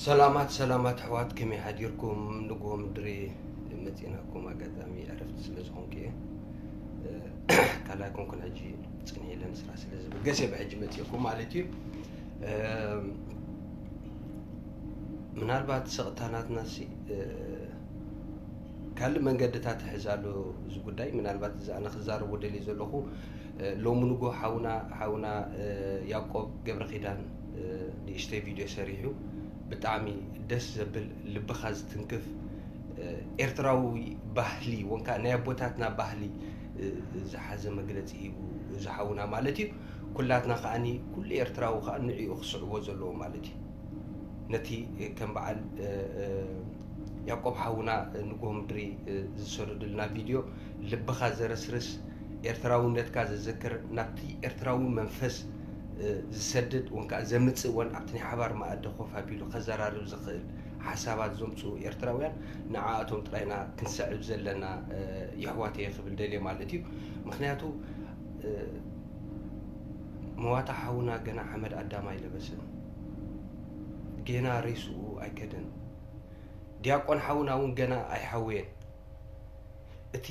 ሰላማት ሰላማት ኣሕዋት፣ ከመይ ሓዲርኩም? ንግሆ ምድሪ መፂእናኩም፣ ኣጋጣሚ ዕረፍቲ ስለ ዝኾንኩ እየ። ካልኣይ ኮንኩን ሕጂ ፅንሕ ኢለ ንስራሕ ስለ ዝብገስ እየ ብሕጂ መፂእኩም ማለት እዩ። ምናልባት ስቕታ ናትናሲ ካልእ መንገድታት ይሕዝ ኣሎ እዚ ጉዳይ። ምናልባት እዚ ኣነ ክዛረቦ ደልየ ዘለኹ ሎሚ ንጎ ሓውና ሓውና ያቆብ ገብረ ኪዳን ንእሽተይ ቪድዮ ሰሪሑ፣ ብጣዕሚ ደስ ዘብል ልብኻ ዝትንክፍ ኤርትራዊ ባህሊ ወንካ ናይ ኣቦታትና ባህሊ ዝሓዘ መግለፂ ሂቡ እዚ ሓውና ማለት እዩ። ኩላትና ከዓኒ ኩሉ ኤርትራዊ ከዓ ንዕኡ ክስዕቦ ዘለዎ ማለት እዩ። ነቲ ከም በዓል ያቆብ ሓውና ንጎ ምድሪ ዝሰደደልና ቪድዮ ልብኻ ዘረስርስ፣ ኤርትራውነትካ ዘዘክር፣ ናብቲ ኤርትራዊ መንፈስ ዝሰድድ ወንከዓ ዘምፅእ ወን ኣብቲ ናይ ሓባር መኣዲ ኮፍ ኣቢሉ ከዘራርብ ዝኽእል ሓሳባት ዘምፅኡ ኤርትራውያን ንዓኣቶም ጥራይና ክንሰዕብ ዘለና የሕዋተየ ክብል ደልየ ማለት እዩ። ምክንያቱ መዋታ ሓውና ገና ሓመድ ኣዳም ኣይለበሰን፣ ገና ሬስኡ ኣይከደን። ዲያቆን ሓውና እውን ገና ኣይሓወየን። እቲ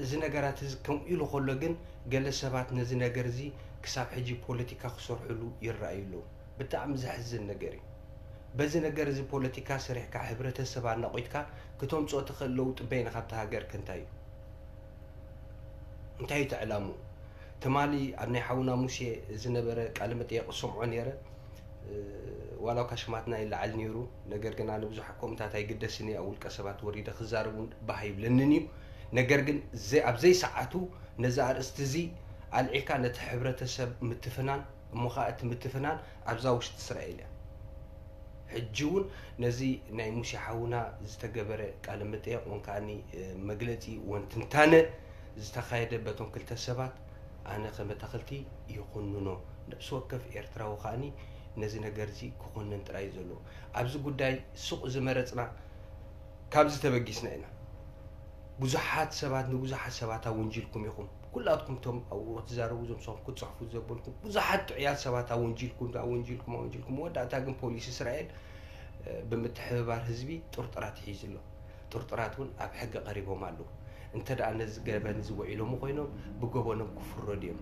እዚ ነገራት እዚ ከምኡ ኢሉ ከሎ ግን ገለ ሰባት ነዚ ነገር እዚ ክሳብ ሕጂ ፖለቲካ ክሰርሕሉ ይረኣዩ ኣለዉ። ብጣዕሚ ዘሕዝን ነገር እዩ። በዚ ነገር እዚ ፖለቲካ ሰሪሕካ ሕብረተሰብ ኣናቒትካ ክተምፅኦ ትኽእል ለውጢ በይንኻ ኣብቲ ሃገር ከ እንታይ እዩ? እንታይ እዩ እቲ ዕላምኡ? ትማሊ ኣብ ናይ ሓውና ሙሴ ዝነበረ ቃለ መጠየቕ ዝሰምዖ ነይረ። ዋላ እኳ ሽማትና ይለዓል ነይሩ፣ ነገር ግን ኣነ ብዙሕ ከምኡታት ኣይግደስን እየ። ኣብ ውልቀ ሰባት ወሪደ ክዛረብ እውን ባህ ይብለንን እዩ። ነገር ግን ዘይ- ኣብ ዘይሰዓቱ ነዚ ኣርእስቲ እዚ ኣልዒልካ ነቲ ሕብረተሰብ ምትፍናን እሞ ኸዓ እቲ ምትፍናን ኣብዛ ውሽጢ እስራኤል እያ። ሕጂ እውን ነዚ ናይ ሙሴ ሓውና ዝተገበረ ቃለ መጠየቕ ወን ከዓኒ መግለፂ ወን ትንታነ ዝተኻየደ በቶም ክልተ ሰባት ኣነ ከም ኣታኽልቲ ይኹንኖ። ነብሲ ወከፍ ኤርትራዊ ከዓኒ ነዚ ነገር እዚ ክኹንን ጥራይ እዩ ዘለዎ። ኣብዚ ጉዳይ ሱቕ ዝመረፅና ካብዚ ተበጊስና ኢና። ብዙሓት ሰባት ንብዙሓት ሰባት ኣወንጂልኩም ኢኹም። ኩላትኩም እቶም ኣብኡ ክትዛረቡ ዘምሰኹም ክትፅሕፉ ዘበልኩም ብዙሓት ጥዑያት ሰባት ኣወንጂልኩም ኣወንጂልኩም ኣወንጂልኩም። መወዳእታ ግን ፖሊስ እስራኤል ብምትሕብባር ህዝቢ ጥርጡራት ሒዙ ኣሎ። ጥርጡራት እውን ኣብ ሕጊ ቀሪቦም ኣለዉ። እንተ ደኣ ነዚ ገበን እዚ ውዒሎሞ ኮይኖም ብገበኖም ክፍረዱ እዮም።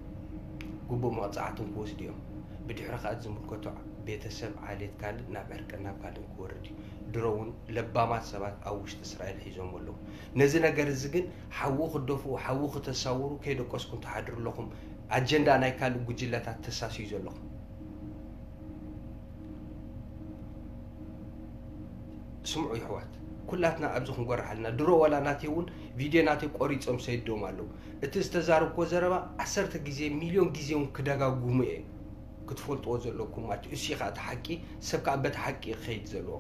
ግቡእ መቕፃዕቶም ክወስዱ እዮም። ብድሕሪ ከኣ ዝምልከቶ ቤተሰብ ዓሌት ካልእ ናብ ዕርቅን ናብ ካልእን ክወርድ እዩ። ድሮ እውን ለባማት ሰባት ኣብ ውሽጢ እስራኤል ሒዞም ኣለዉ። ነዚ ነገር እዚ ግን ሓዊ ክትደፍኡ ሓዊ ክተሳውሩ ከይደቀስኩም ትሓድሩ ኣለኹም። ኣጀንዳ ናይ ካልእ ጉጅለታት ተሳስዩ ዘለኹም። ስምዑ ይሕዋት፣ ኩላትና ኣብዚ ክንጎርሕ ኣለና። ድሮ ዋላ ናተይ እውን ቪድዮ ናተይ ቆሪፆም ሰይዶም ኣለዉ። እቲ ዝተዛረብኮ ዘረባ ዓሰርተ ግዜ ሚልዮን ግዜ እውን ክደጋጉሙ እየ ክትፈልጥዎ ዘለኩም ማለት እዩ። እሱ ከዓ እቲ ሓቂ ሰብ ከዓ በቲ ሓቂ ክኸይድ ዘለዎ።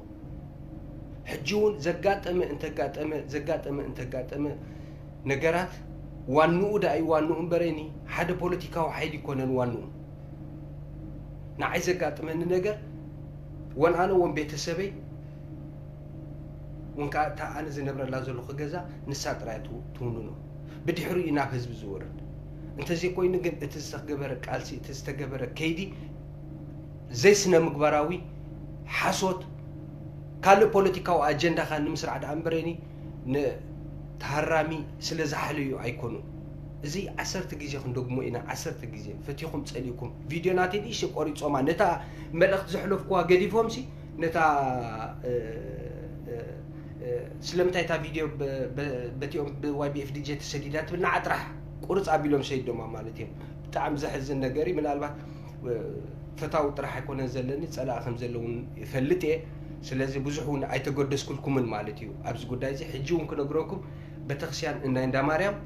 ሕጂ እውን ዘጋጠመ እንተጋጠመ ዘጋጠመ እንተጋጠመ ነገራት ዋንኡ ደኣ እዩ ዋንኡ እምበረኒ ሓደ ፖለቲካዊ ሓይሊ ይኮነን ዋንኡ። ንዓይ ዘጋጥመኒ ነገር ወን ኣነ ወን ቤተሰበይ ወን ከዓ እታ ኣነ ዝነብረላ ዘለኹ ገዛ ንሳ ጥራይ ትውንኖ። ብድሕሪኡ እዩ ናብ ህዝቢ ዝወርድ። እንተዘይኮይኑ ግን እቲ ዝተገበረ ቃልሲ እቲ ዝተገበረ ከይዲ ዘይስነ ምግባራዊ ሓሶት ካልእ ፖለቲካዊ ኣጀንዳኻ ንምስራሕ ደኣ እምበረኒ ንተሃራሚ ስለ ዝሓለዩ ኣይኮኑን። እዚ ዓሰርተ ግዜ ክንደግሞ ኢና። ዓሰርተ ግዜ ፈቲኹም ጸሊእኩም ቪድዮ ናተይ ንእሽተይ ቆሪጾማ ነታ መልእኽቲ ዘሕለፍኩዋ ገዲፎምሲ ነታ ስለምንታይ እታ ቪድዮ በቲኦም ብዋይ ቢ ኤፍ ዲ ጄ ተሰዲዳ ትብል ንዓ ጥራሕ ቁርፅ ኣቢሎም ሰይዶማ ማለት እዮም። ብጣዕሚ ዘሕዝን ነገር እዩ። ምናልባት ፈታዊ ጥራሕ ኣይኮነን ዘለኒ ጸላኢ ከም ዘለውን ይፈልጥ እየ። ስለዚ ብዙሕ እውን ኣይተገደስኩልኩምን ማለት እዩ ኣብዚ ጉዳይ እዚ። ሕጂ እውን ክነግረኩም ቤተክርስትያን እናይ እንዳ ማርያም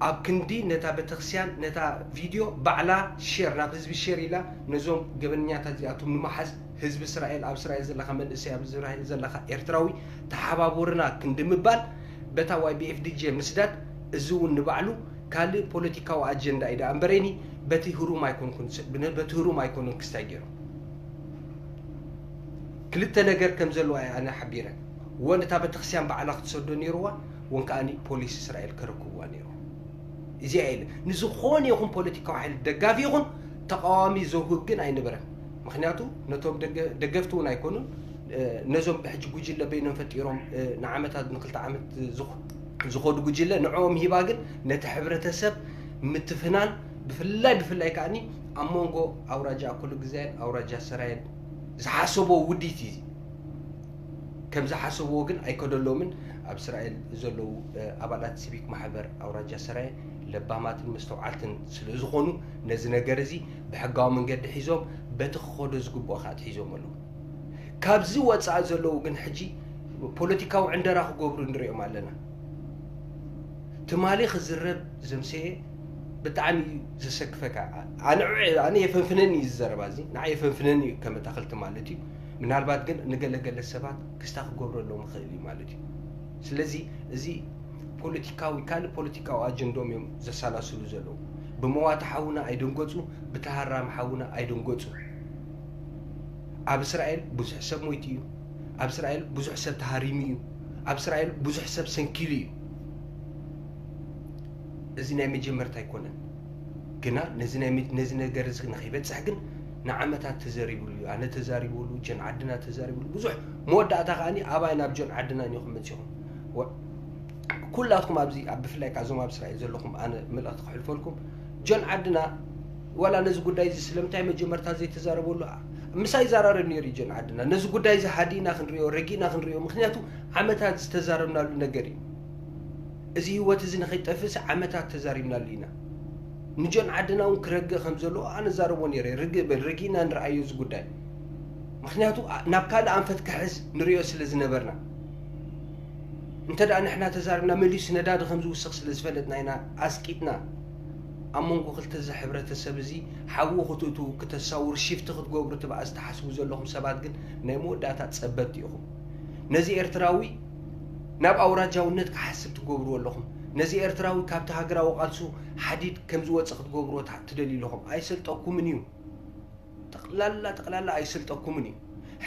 ኣብ ክንዲ ነታ ቤተክርስትያን ነታ ቪድዮ ባዕላ ሼር ናብ ህዝቢ ሼር ኢላ ነዞም ገበነኛታት እዚኣቶም ንምሓዝ ህዝቢ እስራኤል ኣብ እስራኤል ዘለኻ መንእሰይ ኣብ እስራኤል ዘለኻ ኤርትራዊ ተሓባቦርና ክንዲ ምባል በታ ዋይ ቢ ኤፍ ዲ ጄ ምስዳድ እዚ እውን ንባዕሉ ካልእ ፖለቲካዊ ኣጀንዳ እዩ ደኣ እምበረይኒ በቲ ህሩም ኣይኮንኩን በቲ ህሩም ኣይኮነን ክስታይ ገይሮም ክልተ ነገር ከም ዘለዋ እየ ኣነ ሓቢረ። ወን እታ ቤተክርስትያን ባዕላ ክትሰዶ ነይርዋ ወን ከዓኒ ፖሊስ እስራኤል ከረክብዋ ነይሩ። እዚኣ ኢለ ንዝኾነ ይኹን ፖለቲካዊ ሓይሊ ደጋፊ ይኹን ተቃዋሚ ዘውህብ ግን ኣይነበረን። ምክንያቱ ነቶም ደገፍቲ እውን ኣይኮኑን። ነዞም ብሕጂ ጉጅለ በይኖም ፈጢሮም ንዓመታት ንክልተ ዓመት ዝኾዱ ጉጅለ ንዕኦም ሂባ ግን ነቲ ሕብረተሰብ ምትፍናን ብፍላይ ብፍላይ ከዓኒ ኣብ መንጎ ኣውራጃ ኣኮሎ ግዛይን ኣውራጃ ሰራየን ዝሓሰቦ ውዲት እዩ። ከም ዝሓሰብዎ ግን ኣይከደሎምን። ኣብ እስራኤል ዘለዉ ኣባላት ሲቪክ ማሕበር ኣውራጃ ሰራየ ለባማትን መስተውዓልትን ስለ ዝኾኑ ነዚ ነገር እዚ ብሕጋዊ መንገዲ ሒዞም በቲ ክኸዶ ዝግብኦ ከዓ ትሒዞም ኣለዉ። ካብዚ ወፃኢ ዘለዉ ግን ሕጂ ፖለቲካዊ ዕንደራ ክገብሩ ንሪኦም ኣለና። ትማሊ ክዝረብ ዘምሰየ ብጣዕሚ እዩ ዘሰክፈካ። ኣነ ኣነ የፈንፍነኒ እዩ ዝዘረባ እዚ ንዓ የፈንፍነኒ እዩ ከመታክልቲ ማለት እዩ። ምናልባት ግን ንገለገለ ሰባት ክስታ ክገብረሎም ይኽእል እዩ ማለት እዩ። ስለዚ እዚ ፖለቲካዊ ካልእ ፖለቲካዊ ኣጀንዶም እዮም ዘሰላስሉ ዘለዉ። ብመዋቲ ሓውና ኣይደንገፁ፣ ብተሃራሚ ሓውና ኣይደንገፁ። ኣብ እስራኤል ብዙሕ ሰብ ሞይቱ እዩ። ኣብ እስራኤል ብዙሕ ሰብ ተሃሪሙ እዩ። ኣብ እስራኤል ብዙሕ ሰብ ሰንኪሉ እዩ። እዚ ናይ መጀመርታ ኣይኮነን። ግና ነዚ ነገር እዚ ንኸይበፅሕ ግን ንዓመታት ተዘሪብሉ እዩ። ኣነ ተዛሪበሉ፣ ጀን ዓድና ተዛሪብሉ ብዙሕ። መወዳእታ ከዓኒ ኣባይ ናብ ጀን ዓድና እኒኹም መፂኹም። ኩላትኩም ኣብዚ ብፍላይ ካብ እዞም ኣብ እስራኤል ዘለኹም ኣነ መልእኽቲ ክሕልፈልኩም ጆን ዓድና ዋላ ነዚ ጉዳይ እዚ ስለምንታይ መጀመርታ ዘይተዛረበሉ ምሳይ ይዘራረብ ነይሩ እዩ። ጆን ዓድና ነዚ ጉዳይ እዚ ሃዲና ክንሪኦ ረጊእና ክንሪኦ ምክንያቱ ዓመታት ዝተዛረብናሉ ነገር እዩ። እዚ ህይወት እዚ ንኸይጠፍእስ ዓመታት ተዛሪብናሉ ኢና። ንጆን ዓድና እውን ክረግእ ከም ዘለዎ ኣነ ዛረቦ ነይረ። ርግእ በል ረጊእና ንረኣዮ እዚ ጉዳይ ምክንያቱ ናብ ካልእ ኣንፈት ክሕዝ ንሪኦ ስለ ዝነበርና እንተ ደኣ ንሕና ተዛሪብና መሊሱ ነዳዲ ከም ዝውስኽ ስለ ዝፈለጥና ኢና ኣስቂጥና ኣብ መንጎ ክልተ እዚ ሕብረተሰብ እዚ ሓዊ ክትእትዉ ክተሳውሩ ሽፍቲ ክትገብሩ ትብኣ ዝተሓስቡ ዘለኹም ሰባት ግን ናይ መወዳእታ ጸበብቲ ኢኹም። ነዚ ኤርትራዊ ናብ ኣውራጃውነት ክሓስብ ትገብርዎ ኣለኹም። ነዚ ኤርትራዊ ካብቲ ሃገራዊ ቃልሱ ሓዲድ ከም ዝወጽእ ክትገብርዎ ትደልዩ ኣለኹም። ኣይሰልጠኩምን እዩ። ጠቕላላ ጠቕላላ ኣይሰልጠኩምን እዩ።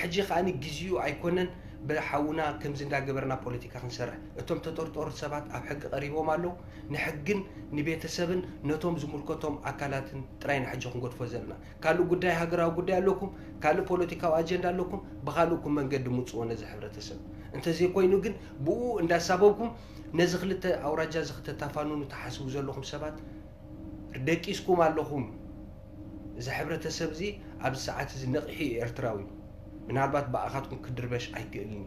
ሕጂ ከኣ ግዜኡ ኣይኮነን ብሓውና ከምዚ እንዳገበርና ፖለቲካ ክንሰርሕ። እቶም ተጠርጠሩ ሰባት ኣብ ሕጊ ቀሪቦም ኣለዉ። ንሕግን ንቤተሰብን ነቶም ዝምልከቶም ኣካላትን ጥራይ ንሕጂ ክንገድፎ ዘለና። ካልእ ጉዳይ ሃገራዊ ጉዳይ ኣለኩም፣ ካልእ ፖለቲካዊ ኣጀንዳ ኣለኩም፣ ብኻልእኩም መንገዲ ምጽዎ ነዚ ሕብረተሰብ። እንተዘይኮይኑ ግን ብኡ እንዳሳበብኩም ነዚ ክልተ ኣውራጃ እዚ ክተታፋንኑ ትሓስቡ ዘለኹም ሰባት ደቂስኩም ኣለኹም። እዚ ሕብረተሰብ እዚ ኣብዚ ሰዓት እዚ ነቒሑ እዩ ኤርትራዊ። ምናልባት ብኣኻትኩም ክድርበሽ ኣይክእልን እዩ።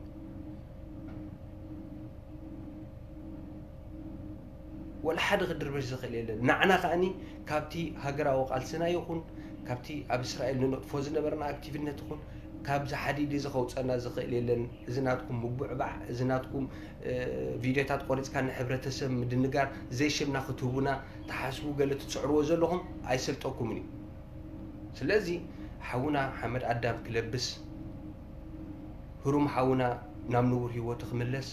ወላ ሓደ ክድርበሽ ዝኽእል የለን። ንዓና ከኣኒ ካብቲ ሃገራዊ ቃልስና ይኹን ካብቲ ኣብ እስራኤል ንነጥፎ ዝነበርና ኣክቲቭነት ይኹን ካብዚ ሓዲድ እዚ ከውፀና ዝኽእል የለን። እዚ ናትኩም ምጉዕባዕ፣ እዚ ናትኩም ቪድዮታት ቆሪፅካ ንሕብረተሰብ ምድንጋር ዘይሽምና ክትህቡና ትሓስቡ ገለ ትፅዕርዎ ዘለኹም ኣይሰልጠኩምን እዩ። ስለዚ ሓውና ሓመድ ኣዳም ክለብስ ህሩም ሓውና ናብ ንቡር ህይወቱ ክምለስ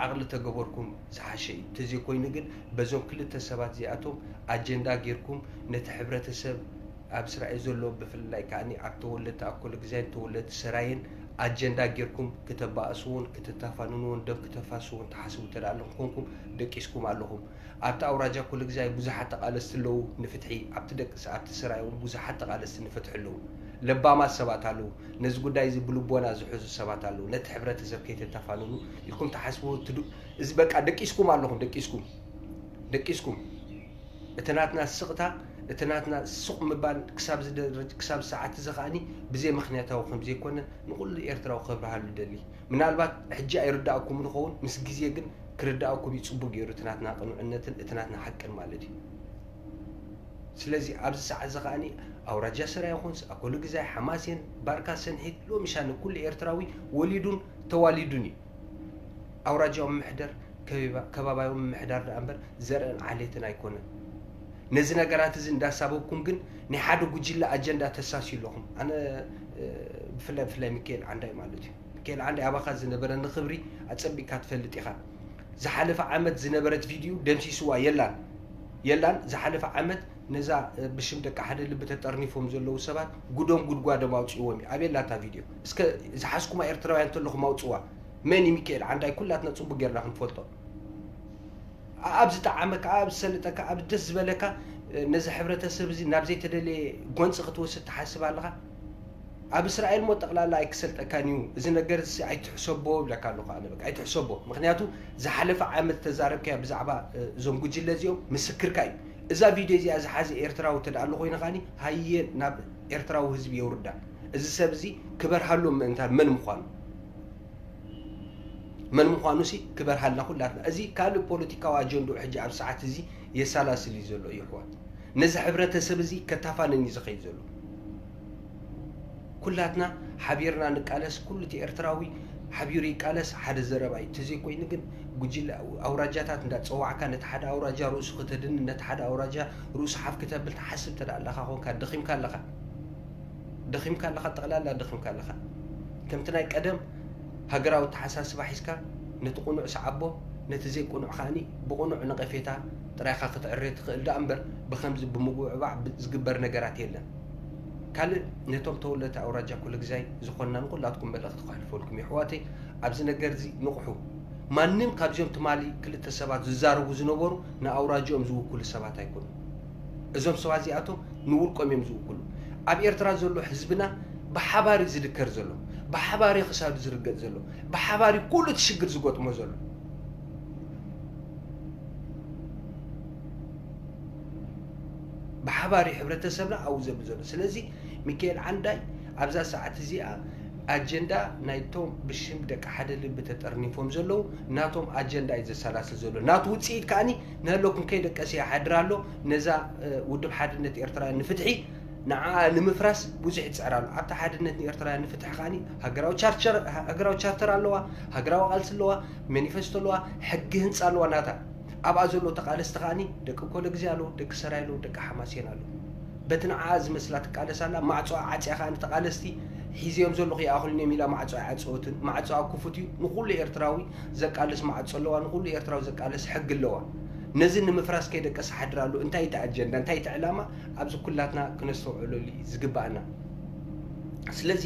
ዓቕሊ ተገበርኩም ዝሓሸ እዩ። እንተዘይኮይኑ ግን በዞም ክልተ ሰባት እዚኣቶም ኣጀንዳ ጌርኩም ነቲ ሕብረተሰብ ኣብ እስራኤል ዘሎ ብፍላይ ከዓኒ ኣብ ተወለድቲ ኣኮለ ግዛይን ተወለድቲ ሰራየን ኣጀንዳ ጌርኩም ክተባእስዎን ክተታፋንንዎን ደም ክተፋስዎን ትሓስቡ እንተ ደኣ ኣለኹም ኮንኩም ደቂስኩም ኣለኹም። ኣብቲ ኣውራጃ ኮለ ግዛይ ብዙሓት ተቓለስቲ ኣለዉ ንፍትሒ፣ ኣብቲ ደቂ ኣብቲ ሰራየ እውን ብዙሓት ተቓለስቲ ንፍትሒ ኣለዉ። ለባማት ሰባት ኣለዉ፣ ነዚ ጉዳይ እዚ ብልቦና ዝሕዙ ሰባት ኣለዉ። ነቲ ሕብረተሰብ ከይተታፋንኑ ኢልኩም ትሓስቡ ትዱ እዚ በቃ ደቂስኩም ኣለኹም ደቂስኩም ደቂስኩም እቲ ናትና ስቕታ እቲ ናትና ሱቕ ምባል ክሳብ ዝደረጅ ክሳብ ሰዓት እዚ ከዓኒ ብዘይ ምኽንያታዊ ከም ዘይኮነ ንኹሉ ኤርትራዊ ከብርሃሉ ደሊ። ምናልባት ሕጂ ኣይርዳእኩምን ይኸውን፣ ምስ ግዜ ግን ክርዳእኩም እዩ ጽቡቕ ገይሩ እቲ ናትና ቅኑዕነትን እቲ ናትና ሓቅን ማለት እዩ። ስለዚ ኣብዚ ሰዓት እዚ ከዓኒ ኣውራጃ ስራ ይኹንስ ኣኮሉ ግዛይ ሓማሴን ባርካ ሰንሒት ሎሚ ሻነ ኩሉ ኤርትራዊ ወሊዱን ተዋሊዱን እዩ። ኣውራጃዊ ምምሕዳር ከባባዊ ምምሕዳር ደኣ እምበር ዘርእን ዓሌትን ኣይኮነን። ነዚ ነገራት እዚ እንዳሳበብኩም ግን ናይ ሓደ ጉጅለ ኣጀንዳ ተሳስዩ ኣለኹም። ኣነ ብፍላይ ብፍላይ ሚካኤል ዓንዳይ ማለት እዩ። ሚካኤል ዓንዳይ ኣባኻ ዝነበረኒ ክብሪ ኣጸቢቕካ ትፈልጥ ኢኻ። ዝሓለፈ ዓመት ዝነበረት ቪድዩ ደምሲስዋ የላን የላን ዝሓለፈ ዓመት ነዛ ብሽም ደቂ ሓደ ልቢ ተጠርኒፎም ዘለዉ ሰባት ጉዶም ጉድጓዶም ኣውፅእዎም እዩ። ኣበይ ኣላ እታ ቪድዮ? እስከ ዝሓዝኩማ ኤርትራውያን እንተለኹም ኣውፅዋ። መን እዩ ሚካኤል ዓንዳይ? ኩላትና ፅቡቅ ጌርና ክንፈልጦ። ኣብ ዝጠዓመካ፣ ኣብ ዝሰልጠካ፣ ኣብ ደስ ዝበለካ ነዚ ሕብረተሰብ እዚ ናብ ዘይተደለየ ጎንፂ ክትወስድ ትሓስብ ኣለኻ? ኣብ እስራኤል ሞ ጠቕላላ ኣይክሰልጠካን እዩ እዚ ነገር ሲ ኣይትሕሰቦ ይብለካ ኣለኹ ኣነ በቃ ኣይትሕሰቦ። ምክንያቱ ዝሓለፈ ዓመት ተዛረብካያ ብዛዕባ እዞም ጉጅለ እዚኦም ምስክርካ እዩ። እዛ ቪድዮ እዚኣ ዝሓዘ ኤርትራዊ ተደኣ ኣሎ ኮይኑ ከዓኒ ሃየ ናብ ኤርትራዊ ህዝቢ የውርዳ። እዚ ሰብ እዚ ክበርሃሎም ምእንታን መን ምዃኑ መን ምዃኑ ሲ ክበርሃልና ኩላትና። እዚ ካልእ ፖለቲካዊ ኣጀንድኡ ሕጂ ኣብ ሰዓት እዚ የሳላስል እዩ ዘሎ እዩ ኣሕዋት። ነዚ ሕብረተሰብ እዚ ከታፋንን እዩ ዝኸይድ ዘሎ። ኩላትና ሓቢርና ንቃለስ፣ ኩሉ እቲ ኤርትራዊ ሓቢሩ ይቃለስ፣ ሓደ ዘረባ እዩ። ተዘይኮይኑ ግን ጉጅለ ኣውራጃታት እንዳጸዋዕካ ነቲ ሓደ ኣውራጃ ርእሱ ከተድንን ነቲ ሓደ ኣውራጃ ርእሱ ሓፍ ክተብል ትሓስብ ተደኣ ኣለኻ ኮንካ ደኺምካ ኣለኻ። ደኺምካ ኣለኻ፣ ጠቕላላ ደኺምካ ኣለኻ። ከምቲ ናይ ቀደም ሃገራዊ ኣተሓሳስባ ሒዝካ ነቲ ቅኑዕ ሰዓቦ፣ ነቲ ዘይቅኑዕ ከኣኒ ብቕኑዕ ነቐፌታ ጥራይኻ ክትዕሬ ትኽእል ደኣ እምበር ብኸምዚ ብምጉብዕባዕ ብ- ዝግበር ነገራት የለን። ካልእ ነቶም ተወለድቲ ኣውራጃ ኩሉ ግዛይ ዝኾንና ንኹላትኩም መልእኽቲ ከሕልፈልኩም የሕዋተይ። ኣብዚ ነገር እዚ ንቕሑ። ማንም ካብዚኦም ትማሊ ክልተ ሰባት ዝዛረቡ ዝነበሩ ንኣውራጅኦም ዝውክሉ ሰባት ኣይኮኑን። እዞም ሰባት እዚኣቶም ንውልቆም እዮም ዝውክሉ። ኣብ ኤርትራ ዘሎ ህዝብና ብሓባር እዩ ዝድከር ዘሎ፣ ብሓባር እዩ ክሳዱ ዝርገጥ ዘሎ፣ ብሓባር እዩ ኩሉ እቲ ሽግር ዝገጥሞ ዘሎ። ብሓባር እዩ ሕብረተሰብና ኣብኡ ዘብል ዘሎ። ስለዚ ሚካኤል ዓንዳይ ኣብዛ ሰዓት እዚኣ ኣጀንዳ ናይቶም ብሽም ደቂ ሓደ ልቢ ተጠርኒፎም ዘለዉ ናቶም ኣጀንዳ እዩ ዘሰላስል ዘሎ። ናቱ ውፅኢት ከዓኒ ንህለኩም ከይደቀሰ ይሓድር ኣሎ። ነዛ ውድብ ሓድነት ኤርትራውያን ንፍትሒ ንዓ ንምፍራስ ብዙሕ ይፅዕር ኣሎ። ኣብታ ሓድነት ንኤርትራውያን ንፍትሒ ከዓኒ ሃገራዊ ቻርተር ኣለዋ፣ ሃገራዊ ቃልሲ ኣለዋ፣ ማኒፌስቶ ኣለዋ፣ ሕጊ ህንፃ ኣለዋ ናታ። ኣብኣ ዘለዉ ተቓለስቲ ከዓኒ ደቂ ኮለግዜ ኣለዉ፣ ደቂ ሰራይ ኣለዉ፣ ደቂ ሓማሴን ኣለዉ። በቲ ንዓኣ ዝመስላ ትቃለስ ኣላ። ማዕጾኣ ዓጽያ ከኣ ንተቓለስቲ ሒዘዮም ዘለኹ ይኣኽሉን እዮም ኢላ ማዕጾኣ ኣይዓጸወትን። ማዕጾኣ ክፉት እዩ። ንኹሉ ኤርትራዊ ዘቃልስ ማዕጾ ኣለዋ። ንኹሉ ኤርትራዊ ዘቃልስ ሕጊ ኣለዋ። ነዚ ንምፍራስ ከይደቀሰ ሓድር ኣሎ። እንታይ እቲ ኣጀንዳ? እንታይ እቲ ዕላማ? ኣብዚ ኩላትና ክነስተውዕለሉ እዩ ዝግባኣና። ስለዚ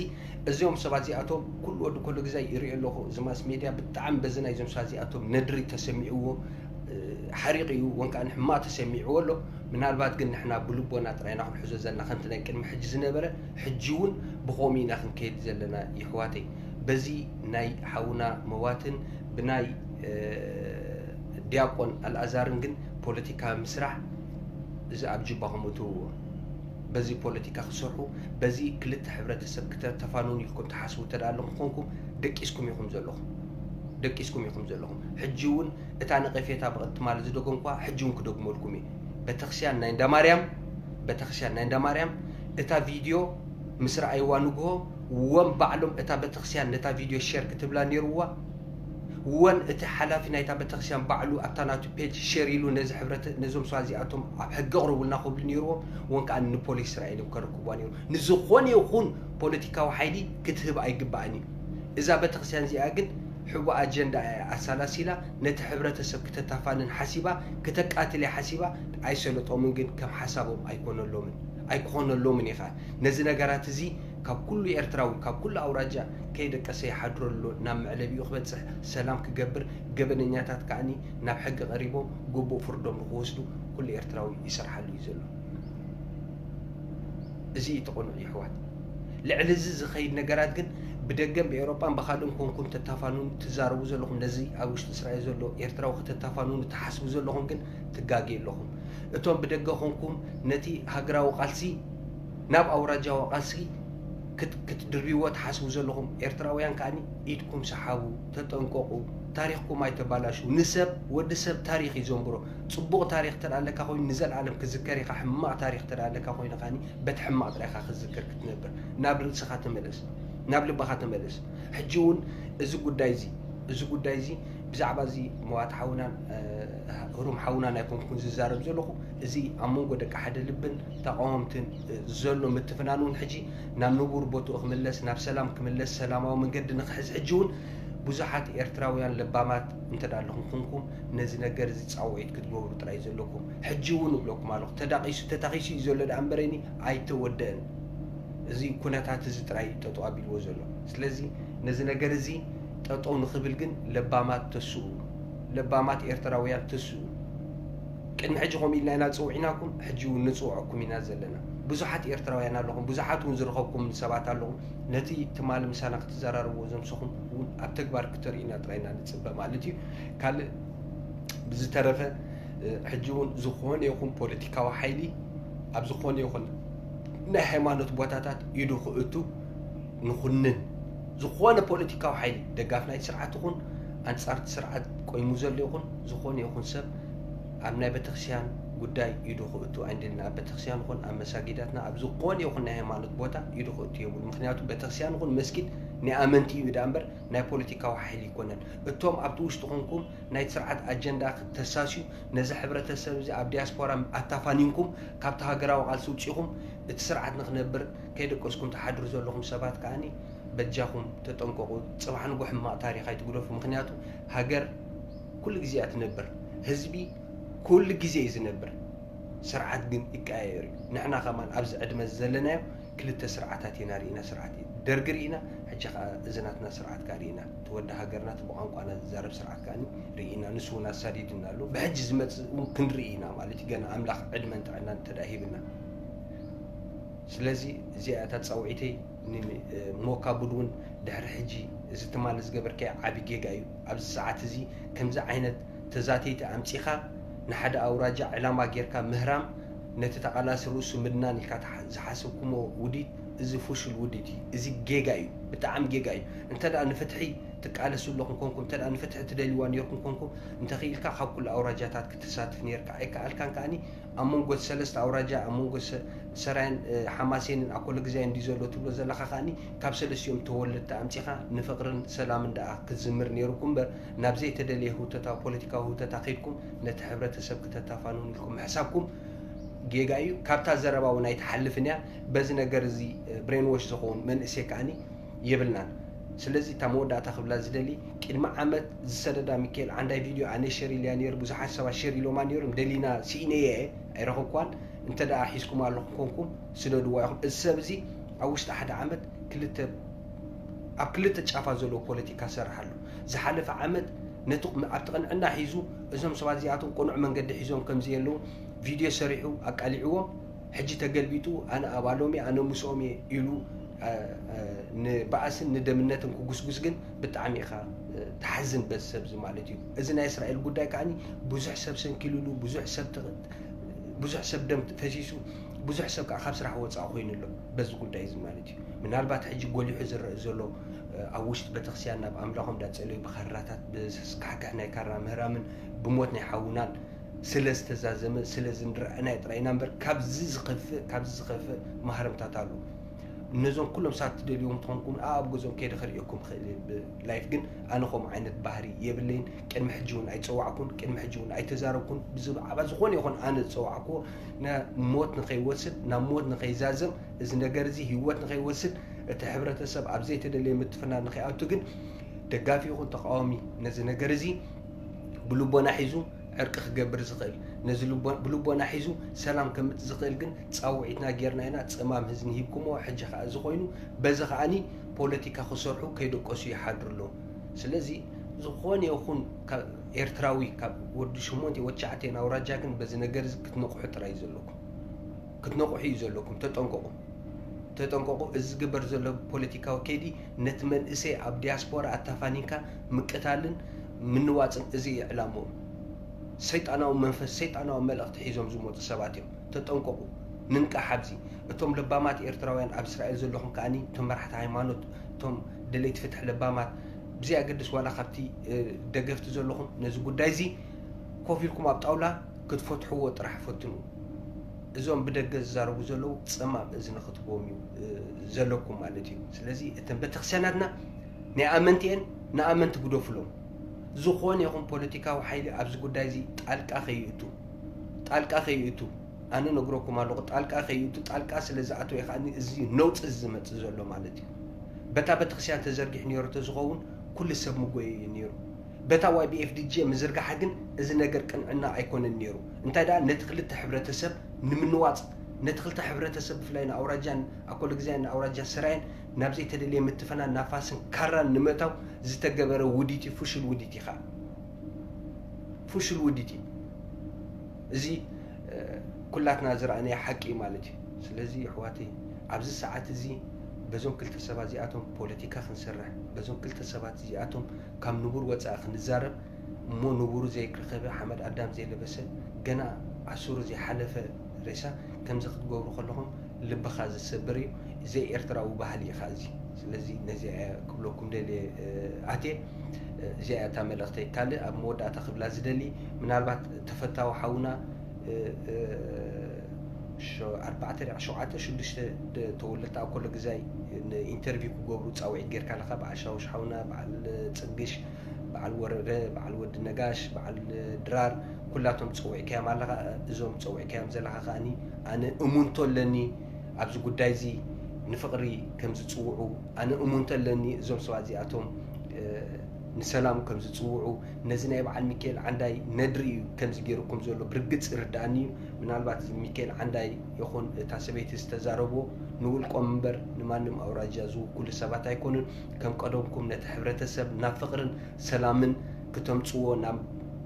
እዚኦም ሰባት እዚኣቶም ኩሉ ወዲ ኮለግዛይ ይርኢ ኣለኹ። እዚ ማስ ሜድያ ብጣዕሚ በዚ ናይዞም ሰባት እዚኣቶም ነድሪ ተሰሚዕዎ ሓሪቕ እዩ ወን ከዓ ንሕማቕ ተሰሚዕዎ ኣሎ። ምናልባት ግን ንሕና ብልቦና ጥራይና ክንሕዞ ዘለና ከምቲ ናይ ቅድሚ ሕጂ ዝነበረ ሕጂ እውን ብኸምኡ ኢና ክንከይድ ዘለና ይሕዋተይ። በዚ ናይ ሓውና መዋትን ብናይ ዲያቆን ኣልኣዛርን ግን ፖለቲካ ምስራሕ እዚ ኣብ ጅባኹም እትውዎ። በዚ ፖለቲካ ክሰርሑ በዚ ክልተ ሕብረተሰብ ክተተፋንኑ ኢልኩም ትሓስቡ እንተ ኣለኹም ኮንኩም ደቂስኩም ኢኹም ዘለኹም ደቂስኩም ኢኹም ዘለኹም። ሕጂ እውን እታ ነቐፌታ ብቕድቲ ማለት ዝደገምኳ ሕጂ እውን ክደግመልኩም እየ። ቤተክርስትያን ናይ እንዳ ማርያም ቤተክርስትያን ናይ እንዳ ማርያም እታ ቪድዮ ምስ ረኣይዋ ንግሆ ወን ባዕሎም እታ ቤተክርስትያን ነታ ቪድዮ ሼር ክትብላ ነይርዋ። ወን እቲ ሓላፊ ናይታ ቤተክርስትያን ባዕሉ ኣብታ ናቱ ፔጅ ሼር ኢሉ ነዚ ሕብረት ነዞም ሰባት እዚኣቶም ኣብ ሕጊ ኣቕርቡልና ክብሉ ነይርዎም። ወን ከዓ ንፖሊስ እስራኤል እዮም ከረክብዋ ነይሩ። ንዝኾነ ይኹን ፖለቲካዊ ሓይሊ ክትህብ ኣይግባእን እዩ። እዛ ቤተክርስትያን እዚኣ ግን ሕቡእ ኣጀንዳ እያ ኣሳላሲላ ነቲ ሕብረተሰብ ክተታፋንን ሓሲባ ክተቃትል እያ ሓሲባ። ኣይሰለጦምን ግን ከም ሓሳቦም ኣይኮነሎምን ኣይክኾነሎምን እዩ ከዓ ነዚ ነገራት እዚ ካብ ኩሉ ኤርትራዊ ካብ ኩሉ ኣውራጃ ከይደቀሰ ይሓድሮ ኣሎ ናብ መዕለቢኡ ክበፅሕ ሰላም ክገብር ገበነኛታት ከዓኒ ናብ ሕጊ ቀሪቦም ግቡእ ፍርዶም ንክወስዱ ኩሉ ኤርትራዊ ይሰርሓሉ እዩ ዘሎ። እዚ እዩ እቲ ቅኑዕ ይሕዋት። ልዕሊ እዚ ዝኸይድ ነገራት ግን ብደገን ብኤውሮጳን ብኻልእን ኮንኩም ተታፋኑን ትዛረቡ ዘለኹም ነዚ ኣብ ውሽጢ እስራኤል ዘሎ ኤርትራዊ ከተታፋኑን ትሓስቡ ዘለኹም ግን ትጋጌ ኣለኹም። እቶም ብደገ ኮንኩም ነቲ ሃገራዊ ቃልሲ ናብ ኣውራጃዊ ቃልሲ ክትድርብይዎ ትሓስቡ ዘለኹም ኤርትራውያን ከዓኒ ኢድኩም ሰሓቡ፣ ተጠንቀቑ፣ ታሪኽኩም ኣይተባላሹ። ንሰብ ወዲ ሰብ ታሪኽ እዩ ዘንብሮ። ጽቡቕ ታሪኽ ተደኣ ኣለካ ኮይኑ ንዘለኣለም ክዝከር ኢኻ። ሕማቕ ታሪኽ ተደኣ ኣለካ ኮይኑ ከዓኒ በቲ ሕማቕ ጥራይ ኢኻ ክትዝከር ክትነብር። ናብ ርእስኻ ተመለስ፣ ናብ ልብኻ ተመለስ። ሕጂ እውን እዚ ጉዳይ እዚ እዚ ጉዳይ እዚ ብዛዕባ እዚ መዋት ሓውናን ህሩም ሓውናን ኣይኮንኩን ዝዛረብ ዘለኹ። እዚ ኣብ መንጎ ደቂ ሓደ ልብን ተቃወምትን ዘሎ ምትፍናን እውን ሕጂ ናብ ንቡር ቦትኡ ክምለስ ናብ ሰላም ክምለስ ሰላማዊ መንገዲ ንክሕዝ ሕጂ እውን ብዙሓት ኤርትራውያን ለባማት እንተ ኣለኹም ኮንኩም ነዚ ነገር እዚ ፃውዒት ክትገብሩ ጥራይ ዘለኩም። ሕጂ እውን እብለኩም ኣለኹ ተዳቂሱ ተታኺሱ እዩ ዘሎ ደኣ እምበረኒ ኣይተወደአን። እዚ ኩነታት እዚ ጥራይ ጠጠው ኣቢልዎ ዘሎ። ስለዚ ነዚ ነገር እዚ ጠጠው ንኽብል ግን ለባማት ተስኡ፣ ለባማት ኤርትራውያን ተስኡ። ቅድሚ ሕጂ ከምኡ ኢልና ኢና ንፅውዕ ኢናኩም፣ ሕጂ እውን ንፅውዐኩም ኢና ዘለና። ብዙሓት ኤርትራውያን ኣለኹም፣ ብዙሓት እውን ዝረኸብኩም ሰባት ኣለኹም። ነቲ ትማሊ ምሳና ክትዘራረብዎ ዘምሰኹም እውን ኣብ ተግባር ክተርእዩና ጥራይ ኢና ንጽበ ማለት እዩ። ካልእ ብዝተረፈ ሕጂ እውን ዝኾነ ይኹን ፖለቲካዊ ሓይሊ ኣብ ዝኾነ ይኹን ናይ ሃይማኖት ቦታታት ኢዱ ክእቱ ንኹንን። ዝኾነ ፖለቲካዊ ሓይሊ ደጋፍ ናይቲ ስርዓት ይኹን ኣንጻርቲ ስርዓት ቆይሙ ዘሎ ይኹን ዝኾነ ይኹን ሰብ ኣብ ናይ ቤተክርስትያን ጉዳይ ኢዱ ክእቱ ኣይንደልን። ኣብ ቤተክርስትያን ይኹን ኣብ መሳጊዳትና ኣብ ዝኾነ ይኹን ናይ ሃይማኖት ቦታ ኢዱ ክእቱ የብሉ። ምክንያቱ ቤተክርስትያን ይኹን መስጊድ ናይ ኣመንቲ እዩ ዳ እምበር ናይ ፖለቲካዊ ሓይሊ ይኮነን። እቶም ኣብቲ ውሽጢ ኮንኩም ናይ ስርዓት ኣጀንዳ ተሳስዩ ነዚ ሕብረተሰብ እዚ ኣብ ዲያስፖራ ኣታፋኒንኩም ካብቲ ሃገራዊ ቃልሲ ውፂኹም እቲ ስርዓት ንክነብር ከይደቀስኩም ትሓድሩ ዘለኹም ሰባት ከዓኒ በጃኹም ተጠንቀቑ። ጽባሕ ንጎ ሕማቕ ታሪኽ ኣይትግደፉ። ምክንያቱ ሃገር ኩሉ ግዜ እያ ትነብር፣ ህዝቢ ኩሉ ግዜ እዩ ዝነብር። ስርዓት ግን ይቀያየር እዩ። ንሕና ከማን ኣብዚ ዕድመ ዘለናዮ ክልተ ስርዓታት ኢና ርኢና። ስርዓት ደርግ ርኢና፣ ሕጂ ከዓ እዚ ናትና ስርዓት ከዓ ርኢና። እቲ ወዲ ሃገርና እቲ ብቋንቋና ዝዛረብ ስርዓት ከዓ ርኢና። ንሱ እውን ኣሳዲድና ኣሎ። ብሕጂ ዝመፅእ እውን ክንርኢ ኢና ማለት እዩ። ገና ኣምላኽ ዕድመን ጥዕናን እንተ ደኣ ሂብና። ስለዚ እዚኣ እታ ጻውዒተይ ንሞካ ቡድውን ድሕሪ ሕጂ እዚ ትማሊ ዝገበርካዮ ዓቢ ጌጋ እዩ። ኣብዚ ሰዓት እዚ ከምዚ ዓይነት ተዛተይቲ ኣምጺኻ ንሓደ ኣውራጃ ዕላማ ጌርካ ምህራም ነቲ ተቓላሲ ርእሱ ምድናን ኢልካ ዝሓሰብኩሞ ውዲት እዚ ፍሹል ውዲት እዩ። እዚ ጌጋ እዩ፣ ብጣዕሚ ጌጋ እዩ። እንተ ደኣ ንፍትሒ ትቃለሱ ኣለኹም ኮንኩም፣ እንተ ደኣ ንፍትሒ ትደልይዋ ኔርኩም ኮንኩም፣ እንተኽኢልካ ካብ ኩሉ ኣውራጃታት ክትሳትፍ ኔርካ ኣይከኣልካን። ከኣኒ ኣብ መንጎ ሰለስተ ኣውራጃ ኣብ መንጎ ሰራይን ሓማሴንን ኣኮለ ግዛይ እንዲ ዘሎ ትብሎ ዘለኻ ከኣኒ ካብ ሰለስቲኦም ተወለድቲ ኣምፂኻ ንፍቕርን ሰላምን ደኣ ክትዝምር ነይሩኩም እምበር ናብ ዘይተደለየ ህውተታ ፖለቲካዊ ህውተታ ከይድኩም ነቲ ሕብረተሰብ ክተታፋንውን ኢልኩም ምሕሳብኩም ጌጋ እዩ። ካብታ ዘረባ እውን ኣይትሓልፍን እያ። በዚ ነገር እዚ ብሬንዎሽ ዝኸውን መንእሰይ ከኣኒ የብልናን። ስለዚ እታ መወዳእታ ክብላ ዝደሊ ቅድሚ ዓመት ዝሰደዳ ሚካኤል ዓንዳይ ቪድዮ ኣነ ሸር ኢልያ ነይሩ፣ ብዙሓት ሰባት ሸር ኢሎማ ነይሮም፣ ደሊና ስኢነየ እየ ኣይረኸብኳን። እንተ ደኣ ሒዝኩም ኣለኹም ኮንኩም ስደድዋ ኢኹም። እዚ ሰብ እዚ ኣብ ውሽጢ ሓደ ዓመት ክልተ ኣብ ክልተ ጫፋ ዘለዎ ፖለቲካ ሰርሕ ኣሎ። ዝሓለፈ ዓመት ነቲ ኣብቲ ቅንዕና ሒዙ እዞም ሰባት እዚኣቶም ቅኑዕ መንገዲ ሒዞም ከምዘየለዉ ቪድዮ ሰሪሑ ኣቃሊዕዎም። ሕጂ ተገልቢጡ ኣነ ኣባሎም እየ ኣነ ምስኦም እየ ኢሉ ንባእስን ንደምነትን ክጉስጉስ ግን ብጣዕሚ ኢኻ ትሓዝን በዚ ሰብ እዚ ማለት እዩ። እዚ ናይ እስራኤል ጉዳይ ከዓኒ ብዙሕ ሰብ ሰንኪሉሉ ብዙሕ ሰብ ብዙሕ ሰብ ደም ፈሲሱ ብዙሕ ሰብ ከዓ ካብ ስራሕ ወፃእ ኮይኑ ኣሎ በዚ ጉዳይ እዚ ማለት እዩ። ምናልባት ሕጂ ጎሊሑ ዝረአ ዘሎ ኣብ ውሽጢ ቤተክርስትያን ናብ ኣምላኾም እንዳፀለዩ ብካራታት ብስካሕክሕ ናይ ካራ ምህራምን ብሞት ናይ ሓውናን ስለ ዝተዛዘመ ስለ ዝንረአናዮ ጥራይ ኢና እምበር ካብዚ ዝኸፍእ ካብዚ ዝኸፍእ ማህረምታት ኣሎ። ነዞም ኩሎም ሰባት ትደልይዎም ትኾንኩም ኣብ ገዝኦም ከይደ ክርእየኩም ክእል ብላይፍ ግን ኣነ ከምኡ ዓይነት ባህሪ የብለይን። ቅድሚ ሕጂ እውን ኣይፀዋዕኩን ቅድሚ ሕጂ እውን ኣይተዛረብኩን ብዛዕባ ዝኾነ ይኹን ኣነ ዝፀዋዕክዎ ሞት ንኸይወስድ ናብ ሞት ንኸይዛዘም እዚ ነገር እዚ ህይወት ንኸይወስድ እቲ ሕብረተሰብ ኣብ ዘይተደለየ ምትፍናን ንኸይኣቱ ግን ደጋፊ ይኹን ተቃዋሚ ነዚ ነገር እዚ ብልቦና ሒዙ ዕርቂ ክገብር ዝኽእል ነዚ ብልቦና ሒዙ ሰላም ከምፅእ ዝኽእል ግን ፃውዒትና ጌርና ኢና። ፀማም ህዝኒ ሂብኩሞ ሕጂ ከዓ እዚ ኮይኑ በዚ ከዓኒ ፖለቲካ ክሰርሑ ከይደቀሱ ይሓድሩ ኣለዉ። ስለዚ ዝኾነ ይኹን ኤርትራዊ ካብ ወዲ ሸሞንተ ወዲ ትሽዓተ ኣውራጃ ግን በዚ ነገር እዚ ክትነቕሑ ጥራይ እዩ ዘለኩም። ክትነቕሑ እዩ ዘለኩም። ተጠንቀቑ። ተጠንቀቑ። እዚ ዝግበር ዘሎ ፖለቲካዊ ከይዲ ነቲ መንእሰይ ኣብ ዲያስፖራ ኣታፋኒንካ ምቅታልን ምንዋፅን እዚ እዩ ዕላምኡ። ሰይጣናዊ መንፈስ ሰይጣናዊ መልእኽቲ ሒዞም ዝመፁ ሰባት እዮም። ተጠንቀቑ። ንንቃሕ ኣብዚ እቶም ለባማት ኤርትራውያን ኣብ እስራኤል ዘለኹም ከዓኒ እቶም መራሕቲ ሃይማኖት እቶም ደለይቲ ፍትሒ ለባማት ብዘይኣገድስ ዋላ ካብቲ ደገፍቲ ዘለኹም ነዚ ጉዳይ እዚ ኮፍ ኢልኩም ኣብ ጣውላ ክትፈትሕዎ ጥራሕ ፈትኑ። እዞም ብደገ ዝዛረቡ ዘለዉ ጸማም እዝኒ ክትህቦም እዩ ዘለኩም ማለት እዩ። ስለዚ እተን ቤተክርስትያናትና ናይ ኣመንቲ እየን፣ ንኣመንቲ ግደፉሎም። ዝኾነ ይኹን ፖለቲካዊ ሓይሊ ኣብዚ ጉዳይ እዚ ጣልቃ ከይእቱ ጣልቃ ከይእቱ ኣነ ነግረኩም ኣለኹ። ጣልቃ ከይእቱ ጣልቃ ስለ ዝኣተወ እዩ ከኣ እዚ ነውፂ ዝመፅእ ዘሎ ማለት እዩ። በታ ቤተክርስትያን ተዘርጊሑ ነይሩ ተዝኸውን ኩሉ ሰብ ምጎየ እዩ ነይሩ። በታ ዋይ ቢ ኤፍ ዲ ጂ ምዝርጋሓ ግን እዚ ነገር ቅንዕና ኣይኮነን ነይሩ። እንታይ ደኣ ነቲ ክልተ ሕብረተሰብ ንምንዋፅ ነቲ ክልተ ሕብረተሰብ ብፍላይ ንኣውራጃን ኣኮለ ግዛይን ንኣውራጃ ሰራየን ናብ ዘይተደለየ ምትፈናን ናፋስን ካራን ንምእታው ዝተገበረ ውዲት እዩ። ፍሹል ውዲት እዩ ከዓ ፍሹል ውዲት እዩ። እዚ ኩላትና ዝረኣናዮ ሓቂ እዩ ማለት እዩ። ስለዚ ኣሕዋተይ፣ ኣብዚ ሰዓት እዚ በዞም ክልተ ሰባት እዚኣቶም ፖለቲካ ክንሰርሕ፣ በዞም ክልተ ሰባት እዚኣቶም ካብ ንቡር ወፃኢ ክንዛረብ፣ እሞ ንቡሩ ዘይረኸበ ሓመድ ኣዳም ዘይለበሰ ገና ኣስሩ ዘይሓለፈ ሬሳ ከምዚ ክትገብሩ ከለኹም ልብኻ ዝሰብር እዩ። ዘይ ኤርትራዊ ባህሊ እዩ ኸዓ እዚ። ስለዚ ነዚ እየ ክብለኩም ደልየ ኣትየ። እዚኣ እያ እታ መልእኽተይ። ካልእ ኣብ መወዳእታ ክብላ ዝደሊ፣ ምናልባት ተፈታዊ ሓውና ኣርባዕተ ሸውዓተ ሽዱሽተ ተወለድታ ኣብ ኮሎ ግዛይ ኢንተርቪው ክገብሩ ፃውዒት ጌርካ ኣለካ። በዓል ሻውሽ ሓውና፣ በዓል ፅግሽ፣ በዓል ወረደ፣ በዓል ወዲ ነጋሽ፣ በዓል ድራር፣ ኩላቶም ፀውዕካዮም ኣለካ። እዞም ፀውዕካዮም ዘለካ ከኣኒ ኣነ እሙንቶ ኣለኒ ኣብዚ ጉዳይ እዚ ንፍቕሪ ከም ዝፅውዑ ኣነ እሙንቶ ኣለኒ። እዞም ሰባት እዚኣቶም ንሰላም ከም ዝፅውዑ፣ ነዚ ናይ በዓል ሚካኤል ዓንዳይ ነድሪ እዩ ከምዚ ገይርኩም ዘሎ ብርግፅ ይርድኣኒ እዩ። ምናልባት እዚ ሚካኤል ዓንዳይ ይኹን እታ ሰበይቲ ዝተዛረብዎ ንውልቆም እምበር ንማንም ኣውራጃ ዝውክሉ ሰባት ኣይኮኑን። ከም ቀደምኩም ነቲ ሕብረተሰብ ናብ ፍቕርን ሰላምን ክተምፅዎ፣ ናብ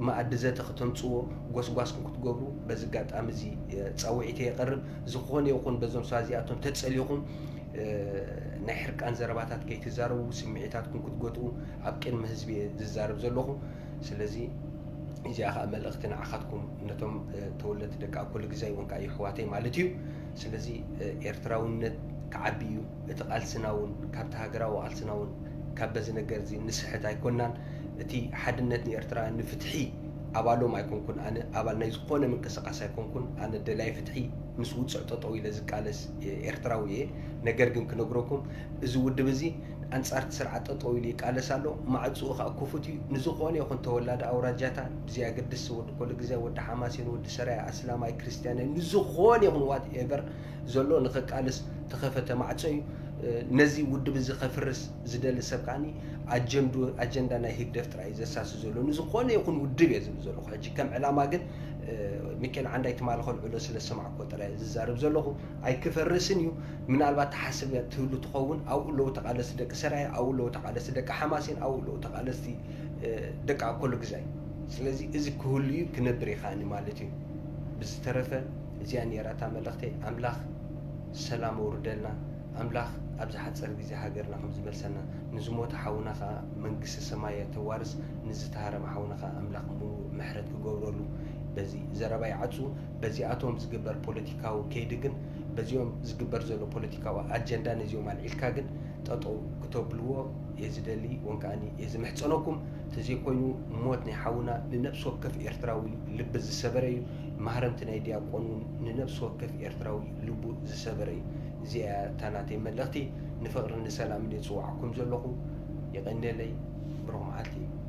መኣዲ ዘተ ክተምፅዎ ጎስጓስኩም ክትገብሩ በዚ ኣጋጣሚ እዚ ፃውዒተ የቐርብ። ዝኾነ ይኹን በዞም ሰባት እዚኣቶም ተፀሊኹም ናይ ሕርቃን ዘረባታት ከይትዛረቡ፣ ስምዒታትኩም ክትገትኡ ኣብ ቅድሚ ህዝቢ እየ ዝዛረብ ዘለኹ። ስለዚ እዚኣ ከዓ መልእኽቲ ንዓኻትኩም ነቶም ተወለድቲ ደቂ ኣኮለ ግዛይ እውን ከዓ የሕዋተይ ማለት እዩ። ስለዚ ኤርትራውነት ክዓቢ እዩ። እቲ ቃልስና እውን ካብቲ ሃገራዊ ቃልስና እውን ካብ በዚ ነገር እዚ ንስሕት ኣይኮናን። እቲ ሓድነት ንኤርትራውያን ንፍትሒ ኣባሎም ኣይኮንኩን። ኣነ ኣባል ናይ ዝኾነ ምንቅስቃስ ኣይኮንኩን። ኣነ ደላይ ፍትሒ ምስ ውፅዕ ጠጠው ኢለ ዝቃለስ ኤርትራዊ እየ። ነገር ግን ክነግረኩም፣ እዚ ውድብ እዚ ኣንጻርቲ ስርዓት ጠጠው ኢሉ ይቃለስ ኣሎ። ማዕፅኡ ከዓ ክፉት እዩ። ንዝኾነ ይኹን ተወላዲ ኣውራጃታ ብዘየገድስ፣ ወዲ ኮለ ግዛይ፣ ወዲ ሓማሴን፣ ወዲ ሰራየ፣ ኣስላማይ፣ ክርስትያናይ፣ ንዝኾነ ይኹን ዋት ኤቨር ዘሎ ንኽቃለስ ተኸፈተ ማዕፆ እዩ። ነዚ ውድብ እዚ ከፍርስ ዝደሊ ሰብ ከዓኒ ኣጀንዳ ናይ ህግደፍ ጥራይ እዩ ዘሳሲ ዘሎ። ንዝኾነ ይኹን ውድብ እየ ዝብል ዘለኹ። ሕጂ ከም ዕላማ ግን ሚካኤል ዓንዳይ ትማሊ ከልዕሎ ስለ ዝሰማዕኩዎ ጥራይ እየ ዝዛረብ ዘለኹ። ኣይክፈርስን እዩ። ምናልባት ተሓስብ ትህሉ ትኸውን። ኣብኡ ኣለዉ ተቓለስቲ ደቂ ሰራየ፣ ኣብኡ ኣለዉ ተቓለስቲ ደቂ ሓማሴን፣ ኣብኡ ኣለዉ ተቓለስቲ ደቂ ኣኮሎ ግዛይ። ስለዚ እዚ ክህሉ እዩ፣ ክነብር እዩ ከዓኒ ማለት እዩ። ብዝተረፈ እዚኣ ነይራ እታ መልእኽተይ። ኣምላኽ ሰላም ኣውርደልና። ኣምላኽ ኣብ ዝሓጸረ ግዜ ሃገርና ከም ዝመልሰና፣ ንዝሞተ ሓውና ከኣ መንግስተ ሰማይ ተዋርስ፣ ንዝተሃረመ ሓውና ከኣ ኣምላኽ ሙሉእ ምሕረት ክገብረሉ። በዚ ዘረባ ይዓጹ። በዚኣቶም ዝግበር ፖለቲካዊ ከይዲ ግን፣ በዚኦም ዝግበር ዘሎ ፖለቲካዊ ኣጀንዳ ነዚኦም ኣልዒልካ ግን ጠጠው ክተብልዎ እየ ዝደሊ፣ እውን ከኣኒ እየ ዝምሕጸነኩም። ተዘይኮይኑ ሞት ናይ ሓውና ንነብሲ ወከፍ ኤርትራዊ ልቢ ዝሰበረ እዩ። ማህረምቲ ናይ ዲያቆን እውን ንነብሲ ወከፍ ኤርትራዊ ልቡ ዝሰበረ እዩ። እዚኣ እያ እታ ናተይ መልእኽቲ። ንፍቕርን ንሰላምን እየ ዝጽውዓኩም ዘለኹ። የቐንየለይ። ብሩኽ መዓልቲ።